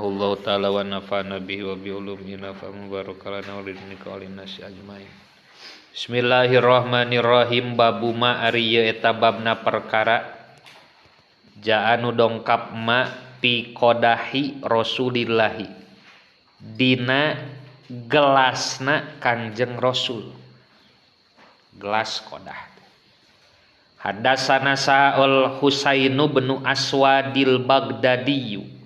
Rahimahullahu taala wa nafa'ana bihi wa bi ulumihi nafa mubarakalana wa lidinika wa linnasi ajmain. Bismillahirrahmanirrahim. Babu ma ari ieu eta babna perkara ja'anu dongkap ma fi qadahi Rasulillahi dina gelasna Kangjeng Rasul. Gelas kodah. Hadasana Sa'ul Husainu bin Aswadil Baghdadiyu.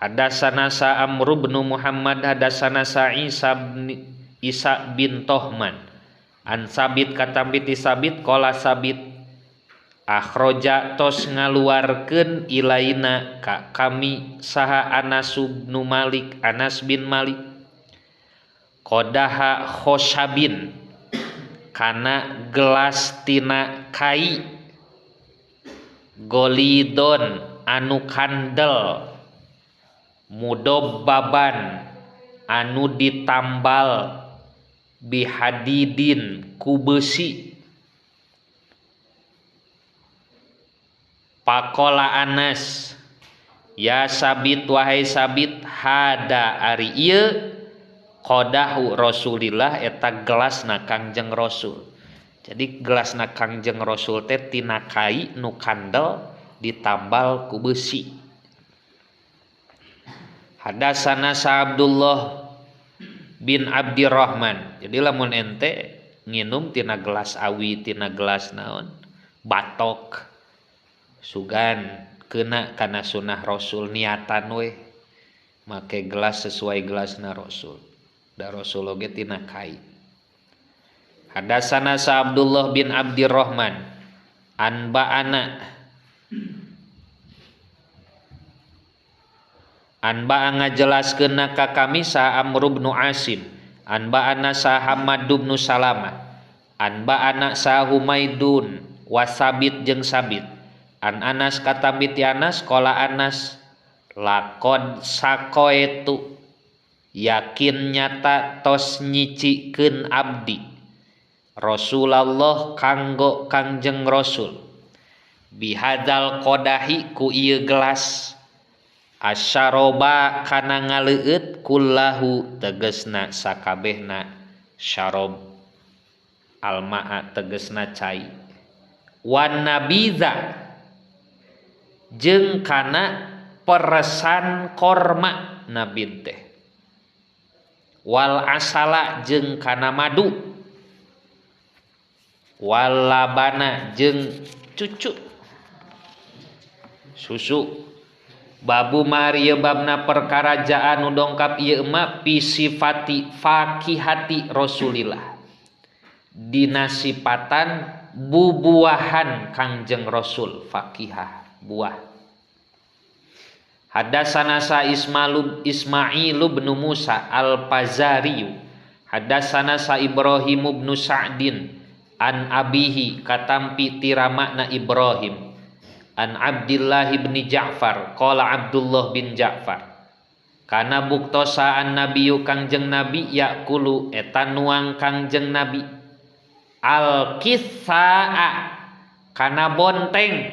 Hadasana Sa'amru bin Muhammad hadasana Sa'isa Isa bin Tohman. An Sabit katampi ti Sabit qala Sabit akhroja tos ngaluarkeun ilaina ka kami saha Anas bin Malik Anas bin Malik qadaha khosabin kana gelas tina kai golidon anu kandel mudobbaban anu ditambal bihadidin ku besi. Pakola Anas ya Sabit wahai Sabit hada ari ieu qadahu Rasulillah eta gelasna Kangjeng Rasul. Jadi gelasna Kangjeng Rasul teh tina kai nu kandel ditambal ku besi. Hadasana sa Abdullah bin Abdirrahman. Jadi lamun ente nginum tina gelas awi tina gelas naon batok sugan kena kana sunah Rasul niatan we make gelas sesuai gelasna Rasul. Da Rasul oge tina kai. Hadasana sa Abdullah bin Abdirrahman an ba'ana an ba'a ngajelaskeunna ka kami sa Amr bin Asim an ba'ana sa Hamad bin Salamah an ba'ana sa Humaidun wasabit jeung Sabit an Anas katampi ti Anas qala Anas laqad saqaitu yakin nyata tos nyicikeun abdi Rasulullah kanggo Kangjeng Rasul bihadzal qadahi ku ieu gelas asyaroba kana ngaleueut kullahu tegesna sakabehna syarob almaa tegesna cai wan nabiza jeung kana peresan korma nabid teh wal asala jeung kana madu wal labana jeung cucu susu. Babu mari babna perkara jaa nu dongkap ieu ma fi sifati fakihati Rasulillah dina sipatan bubuahan Kangjeng Rasul fakihah buah. Hadasana sa Ismail bin Musa al-Fazari hadasana sa Ibrahim bin Sa'din an abihi katampi tiramakna Ibrahim an Abdullah bin Ja'far qala Abdullah bin Ja'far kana buktosaan nabiyu Kangjeng Nabi yakulu eta nuang Kangjeng Nabi al-kithaa kana bonteng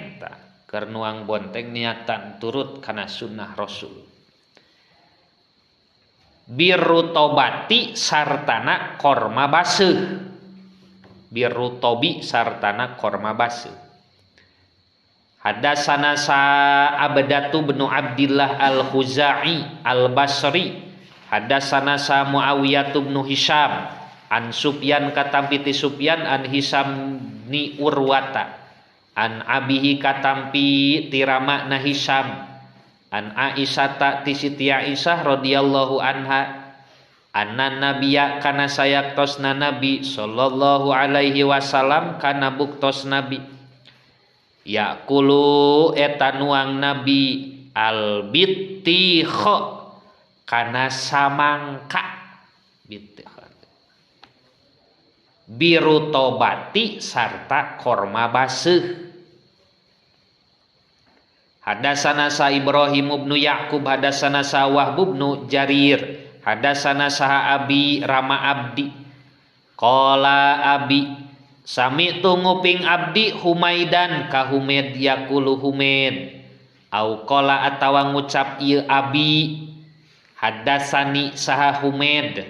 keur nuang bonteng niatan turut kana sunnah Rasul birrutobati sartana korma baseuh birrutobi sartana korma baseuh. Hadasana sa Abdatu bin Abdillah al-Khuzai al-Basri hadasana sa Muawiyah bin Hisham an Sufyan katampi ti Sufyan an Hisham ni Urwata an abihi katampi tirama na Hisham an Aisyah ti Siti Aisyah radhiyallahu anha anna nabiyya kana sayaktosna nabi sallallahu alaihi wasallam kana buktos nabi yakulu eta nuang nabi albittikho kana samangka bittikho birutobati sarta korma baseuh. Hadasana sa Ibrahim ibnu Ya'qub hadasana sa Wahb ibnu Jarir hadasana sa Abi Rama abdi qala abi sami tu nguping abdi Humaidan ka Humaid yakulu Humaid au qala atawa ngucap ieu abi Hadasani saha Humaid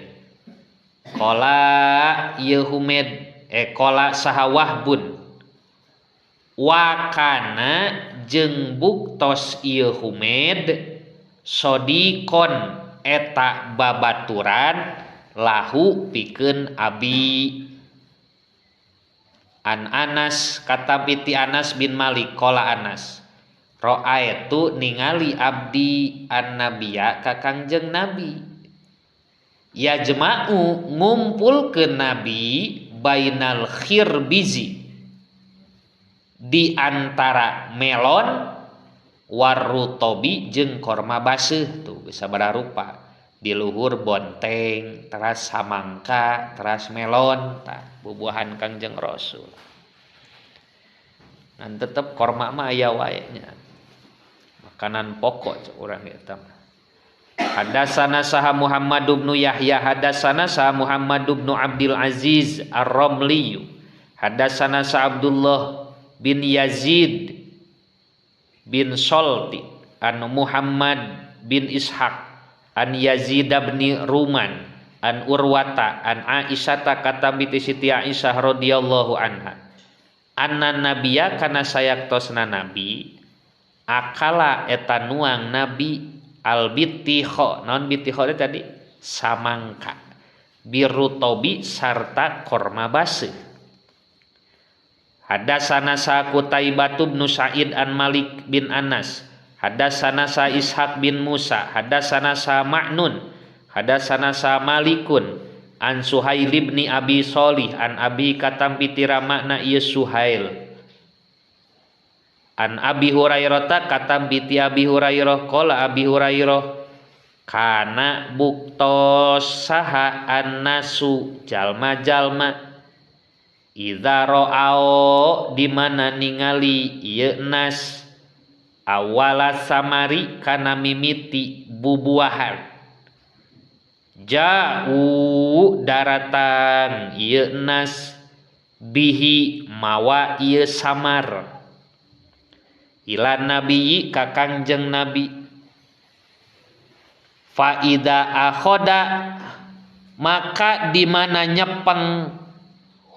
qala ieu Humaid qala saha Wahbun wa kana jeung buktos ieu Humaid sodiqon eta babaturan lahu pikeun abi. An Anas katampi ti Anas bin Malik qala Anas ra'aitu ningali abdi annabiya ka Kangjeng Nabi yajma'u ngumpulkeun nabi bainal khirbizi di antara melon warutobi jeung korma baseuh tuh bisa bararupa di luhur bonteng teras samangka teras melon tah bubuahan Kangjeng Rasul. Ngan tetep korma mah aya wae nya, makanan pokok urang eta mah. Hadasana saha Muhammad bin Yahya hadasana saha Muhammad bin Abdul Aziz Ar-Ramli hadasana sa Abdullah bin Yazid bin Solti an Muhammad bin Ishaq an Yazid bin Ruman an Urwata an Aisyata katambi ti Siti Aisyah radhiyallahu anha anna nabiyya kana sayaktosna nabi akala eta nuang nabi al bitikho naon bitikho teh tadi samangka birutobi sarta korma baseuh. Hadasana sa Qutaibah bin Sa'id an Malik bin Anas hadasana sa Ishaq bin Musa hadasana sa Ma'nun hadasana sa Malikun an Suhail bin Abi Sholih an Abi katampi tira makna ieu Suhail an Abi Hurairah katampi ti Abi Hurairah qala Abi Hurairah kana buktos saha annasu jalma-jalma idza ra'au di mana ningali ieu nas awala samari kana mimiti bubuahan ja'u daratan ieu nas bihi mawa ieu samar ila nabi ka Kangjeng Nabi fa idza akhoda maka di mana nyepeng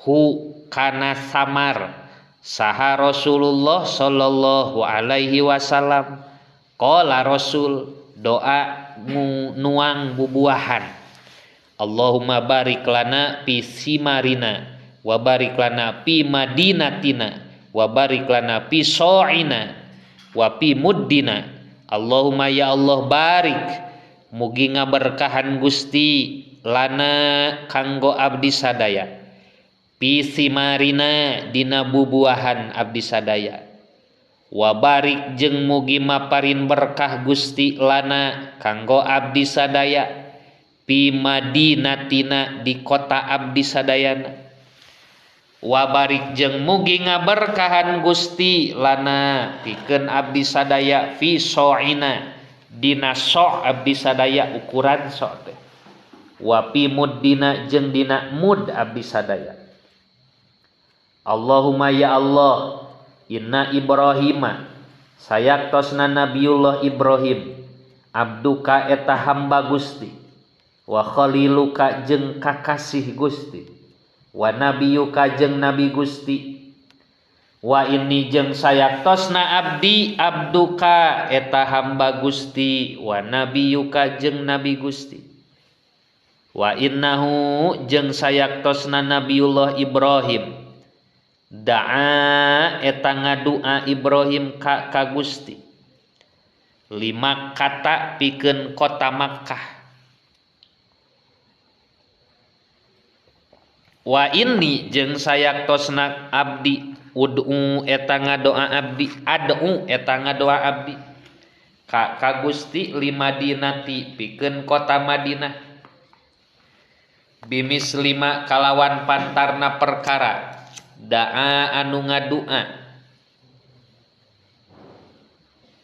hu kana samar saha Rasulullah sallallahu alaihi wasallam qala Rasul doa nuang bubuahan Allahumma barik lana fi simarina wa barik lana fi madinatina wa barik lana fi so'ina wa fi muddina. Allahumma ya Allah barik mugi ngaberkahan Gusti lana kanggo abdi sadaya fi simarina dina bubuahan abdi sadaya wa barik jeung mugi maparin berkah Gusti lana kanggo abdi sadaya fi madinatina di kota abdi sadayana wa barik jeung mugi ngaberkahan Gusti lana pikeun abdi sadaya fi so'ina dina so' abdi sadaya ukuran so' teh wa fi muddina jeung dina mud abdi sadaya. Allahumma ya Allah inna Ibrahima sayaktosna Nabiullah Ibrahim abduka eta hamba Gusti wa khaliluka jeung kakasih Gusti wa nabiyuka jeung nabi Gusti wa inni jeung sayaktosna abdi abduka eta hamba Gusti wa nabiyuka jeung nabi Gusti wa innahu jeung sayaktosna Nabiullah Ibrahim da'a eta ngadua Ibrahim ka Gusti lima kata pikeun kota Makkah wa inni jeung sayaktosna abdi ud'u eta ngadoa abdi ad'u eta ngadoa abdi ka Gusti lima dinati pikeun kota Madinah bimis lima kalawan pantarna perkara da'a anu ngadua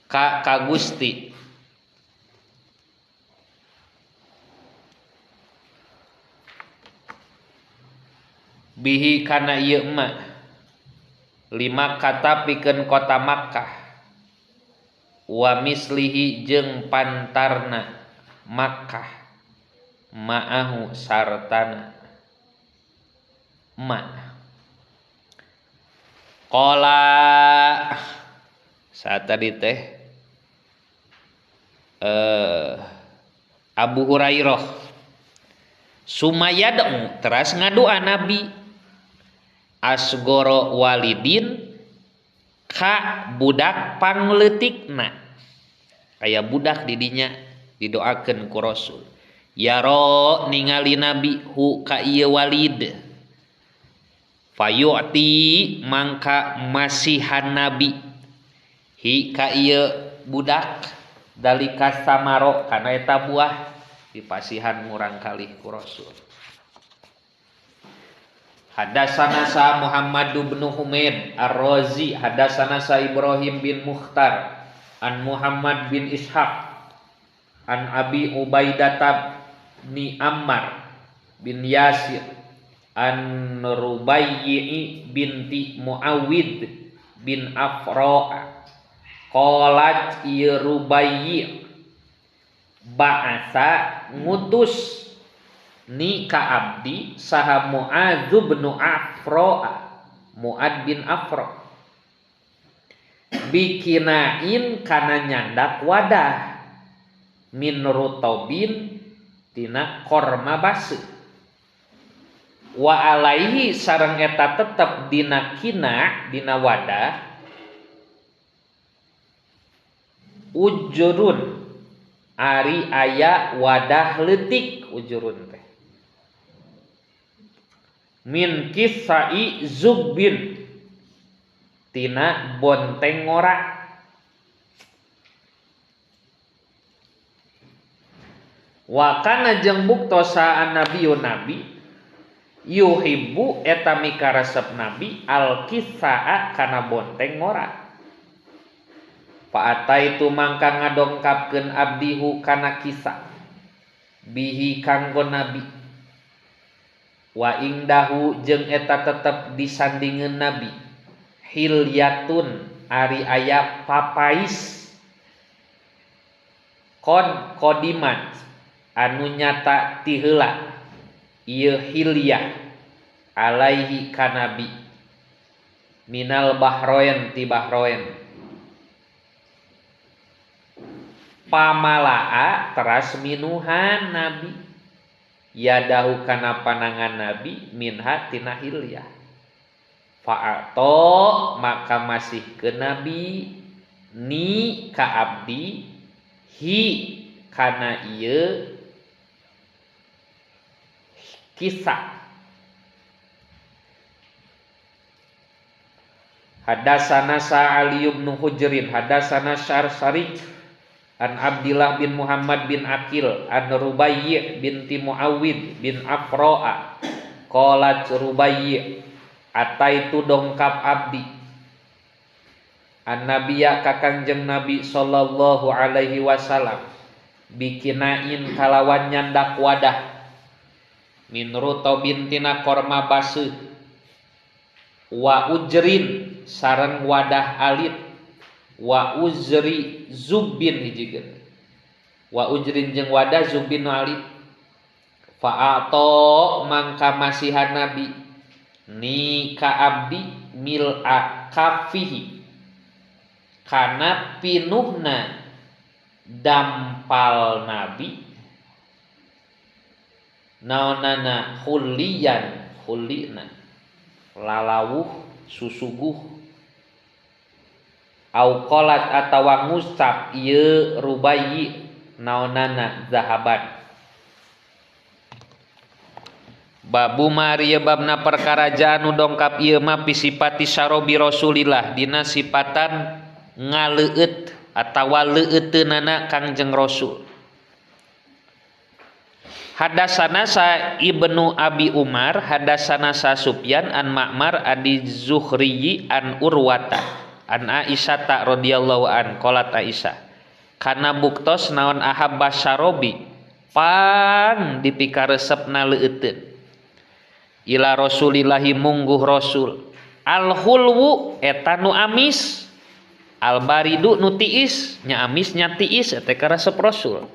ka Gusti bihi kana ieu mah lima kata pikeun kota Makkah wa mislihi jeung pantarna Makkah ma'ahu sartana ma. Qala saat tadi teh Abu Hurairah sumayad'u teras ngadua Nabi asgoro walidin ka budak pangleutikna aya budak didinya didoakeun ku Rasul yaro ningali Nabi hu ka ieu walid fayu'ti mangka masihan Nabi hi ka ieu budak dalika samaro kana eta buah dipasihan murang kalih ku Rasul. Hadasana sa Muhammad bin Humaid Ar-Razi hadasana sa Ibrahim bin Mukhtar an Muhammad bin Ishaq an Abi Ubaidah bin Ammar bin Yasir an Rubayyi binti Muawid bin Afra qalat ya Rubayyi ba'asa ngutus ni ka abdi saha Muadz bin Afra Muad bin Afra bikinain kana nyandak wadah min rutobin tina korma baseuh wa alaihi sareng eta tetep dina kina dina wadah ujurun ari aya wadah leutik ujurun teh min kisai zubbin tina bonteng ngora wa kana jeung buktosa annabiyyu nabi yuhibbu eta mikaresep nabi al-kisaa kana bonteng ngora fa ataitu mangka ngadongkapkeun abdihu kana kisah bihi kanggo nabi wa ingdahu jeung eta tetep disandingeun nabi hilyatun ari aya papais qad qadimat anu nyata ti heula ieu hilyah alaihi ka nabi minal bahroen ti bahroen pamalaa teras minuhan nabi yadahu kana panangan nabi minha tina hilyah fa'ato maka masih ke nabi ni ka abdi hi kana ieu kisah. Hadasana sa Ali bin Hujrin hadasana Syarsarik an Abdillah bin Muhammad bin Akil an Rubayyi binti Muawid bin Afro'a qalat Rubayyi ataitu dongkap abdi an nabiya ka Kangjeng Nabi sallallahu alaihi wasallam bikinain kalawan nyandak wadah min rutobin tina korma baseuh wa ujrin sareng wadah alit wa uzri zubbin hijikeun wa ujrin jeung wadah zubbin nu alit fa'ato mangka masihan nabi ni ka abdi mil'a kafihi kana pinuhna dampal nabi naonana hulian hulina lalawuh susuguh au qalat atawa ngusap ieu Rubayyi naonana zahaban. Babu mari babna perkara anu dongkap ieu mah pisipati sarobi Rasulillah dina sipatan ngaleueut atawa leueuteunana Kangjeng Rasul. Hadasana sa Ibnu Abi Umar hadasana sa Sufyan an Ma'mar adi Zuhri an Urwata an Aisyah ta radhiyallahu an qalat Aisyah kana buktos naon ahabba sarobi pang dipikaresepna leueuteun ila Rasulillahi mungguh Rasul al hulwu eta nu amis al baridu nu tiis nya amis nya tiis eta karesep Rasul.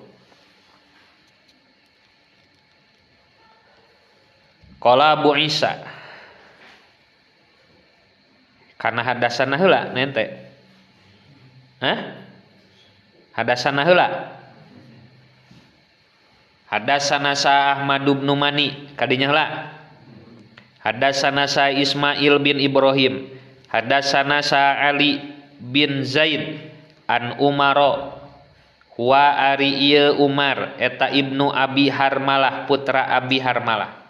Qala Abu Isa karena hadasana heula nente. Hah? Hadasana heula. Hadasana sa Ahmad bin Mani kadinya heula. Hadasana sa Ismail bin Ibrahim. Hadasana sa Ali bin Zaid an Umaro wa ari ieu Umar eta Ibnu Abi Harmalah putra Abi Harmalah.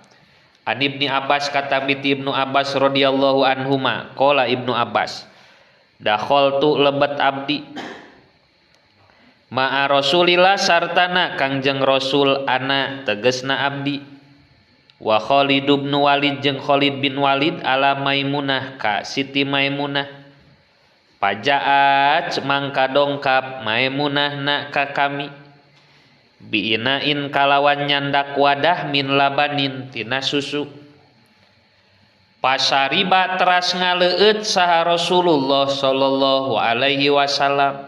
An Ibni Abbas kata biti Ibnu Abbas radhiyallahu anhuma qala Ibnu Abbas dakhaltu lebet abdi ma'a Rasulillah sartana Kangjeng Rasul ana tegesna abdi wa Khalid bin Walid jeung Khalid bin Walid ala Maimunah ka Siti Maimunah pajaat mangka dongkap Maimunah na ka kami biinain kalawan nyandak wadah min labanin tina susu pasariba teras ngaleueut saha Rasulullah sallallahu alaihi wasallam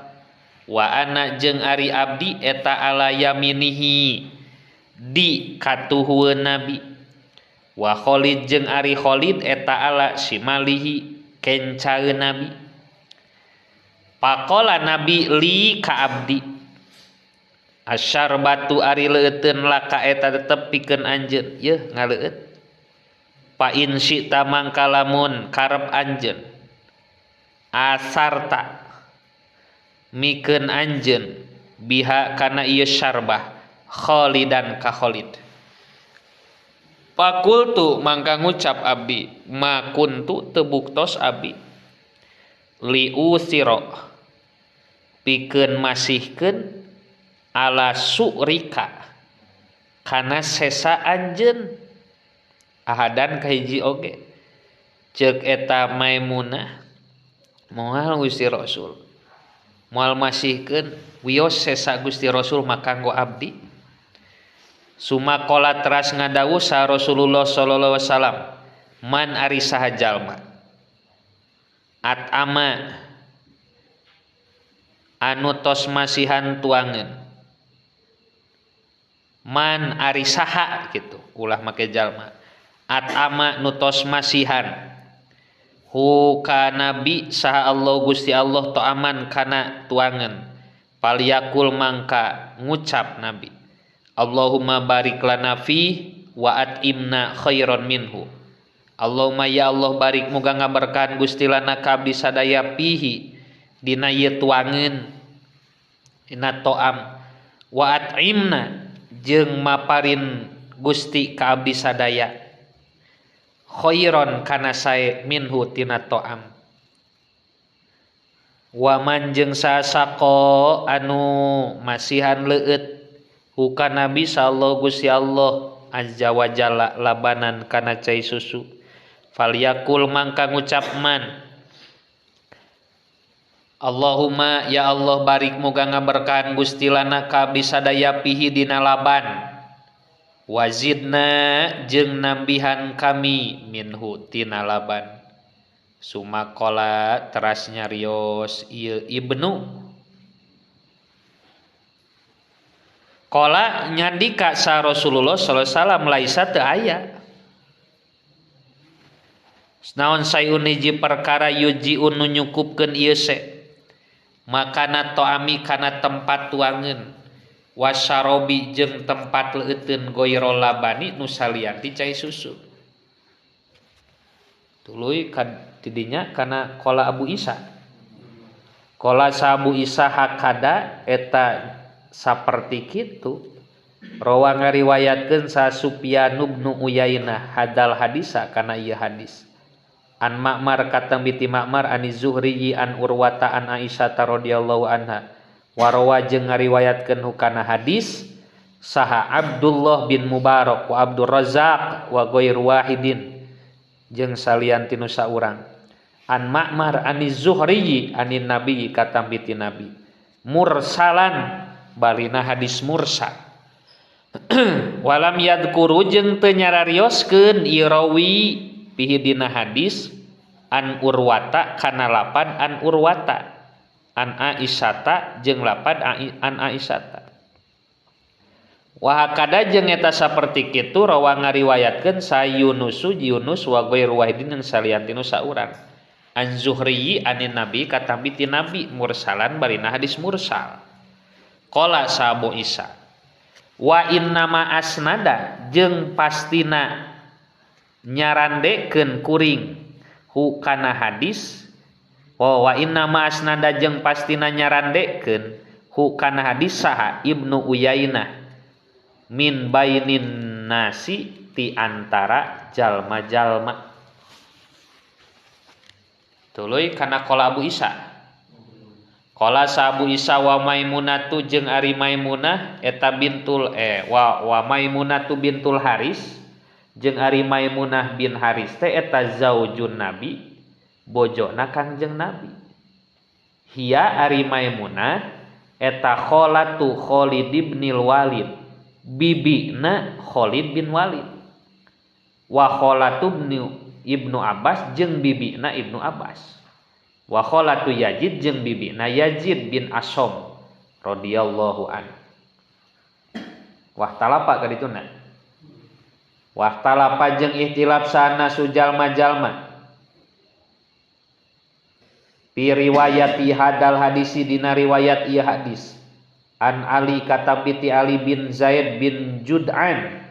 wa ana jeung ari abdi eta ala yaminihi di katuhueun nabi wa Khalid jeung ari Khalid eta ala simalihi kencaeun nabi pakola nabi li ka abdi asyarbatu ari leuteun laka eta tetep pikeun anjeun yeuh ngaleueut pa in syi'ta mangka lamun karep anjeun asarta mikeun anjeun biha kana ieu syarbah Khalidan ka Khalid pakultu mangka ngucap abdi ma kuntu teu buktos abdi li usiro pikeun masihkeun ala su'rika kana sesa anjeun ahadan kahiji oge ceuk eta Maimunah moal Gusti Rasul moal masihkeun wios sesa Gusti Rasul mah kanggo abdi sumakola teras ngadawuh sa Rasulullah sallallahu alaihi wasallam man ari saha jalma atama anu tos masihan tuangeun man ari saha gitu ulah make jalma atama nu tos masihan hu ka nabi saha Allah Gusti Allah ta'aman kana tuangeun palyakul mangka ngucap nabi Allahumma barik lana fi wa at'imna khairan minhu Allahumma ya Allah barik muga ngaberkahan Gusti lana ka abdi sadaya pihi dina ieu tuangeun dina to'am wa at'imna jeung maparin Gusti ka abdi sadaya khairon kana sae minhu tina to'am wa man jeung sasako anu masihan leueut huka nabi sallallahu Gusti Allah azza wa jalla labanan kana cai susu falyakul mangka ngucap man Allahumma ya Allah barik muga ngaberkahan Gusti lana ka abdi sadaya pihi dina laban wazidna jeung nambihan kami minhu tina laban sumakola teras nyarios ieu ibnu kola nyandika sa Rasulullah sallallahu alaihi wasallam laisa teu aya naon sayun hiji perkara yujiun nu nyukupkeun ieu se makana to'ami kana tempat tuangeun wasarobi jeung tempat leuteun goiro labani nu salian ti cai susu tuluy tidinya kana kola Abu Isa kola sa Abu Isa hakada eta saperti kitu rawa ngariwayatkeun sa Sufyan bin Uyainah hadal hadisa kana ieu hadis an Ma'mar katam biti Ma'mar an Zuhri an Urwata an Aisyah radhiyallahu anha warawa jeung ngariwayatkeun hukana hadis saha Abdullah bin Mubarak wa Abdur Razzaq wa ghairu wahidin jeung salian tinu saurang an Ma'mar an Zuhri anin Nabi katam biti Nabi mursalan balina hadis mursal walam yadkuru jeung teu nyararioskeun ieu rawi pihi dina hadis an Urwata kana lapan an Urwata an Aisyata jeung lapan an Aisyata. Wa hakada jeung eta saperti kitu rawa ngariwayatkeun sa Yunusu Yunus wa ghairu wahidin jeung salian tinu saurang. An Zuhri anin Nabi katampi ti Nabi mursalan barina hadis mursal. Qala Abu Isa wa innama asnada jeung pastina nyarandekeun kuring hu kana hadis wa innama asnada jeung pastina nyarandekeun hu kana hadis saha Ibnu Uyainah min bainin nasi ti antara jalma-jalma. Tuluy kana qala Abu Isa. Qala Abu Isa wa Maimunatu jeung ari Maimunah eta bintul wa Maimunatu bintul Haris jeung ari Maimunah bin Haris teh eta zaujun Nabi bojona Kangjeng Nabi. Hiya ari Maimunah eta kholatu Khalid bin Walid bibina Khalid bin Walid wa kholatu Ibnu Abbas jeung bibina Ibnu Abbas wa kholatu Yazid jeung bibina Yazid bin Asom radhiyallahu anhu. Wah talapa ka dituna. Wah talapa jeung ihtilaf sana sujalma-jalma fi riwayati hadal hadisi dina riwayat ieu hadis an Ali katampi ti Ali bin Zaid bin Jud'an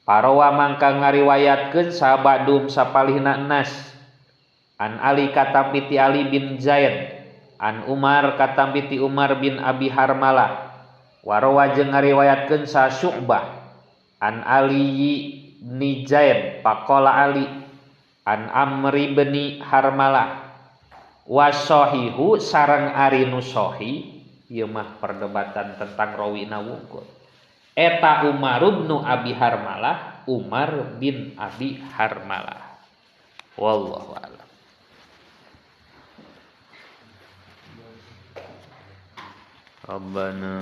parawa mangka ngariwayatkeun sabadum sapalihna nas an Ali katampi ti Ali bin Zaid an Umar katampi ti Umar bin Abi Harmalah warawa jeung ngariwayatkeun sa Syu'bah an Ali bin Zaid faqala Ali an Amri bin Harmalah wasohihu sareng ari nu sohi ieu mah perdebatan tentang rawina wungkul eta Umar bin Abi Harmalah Umar bin Abi Harmalah wallahu a'lam. Rabbana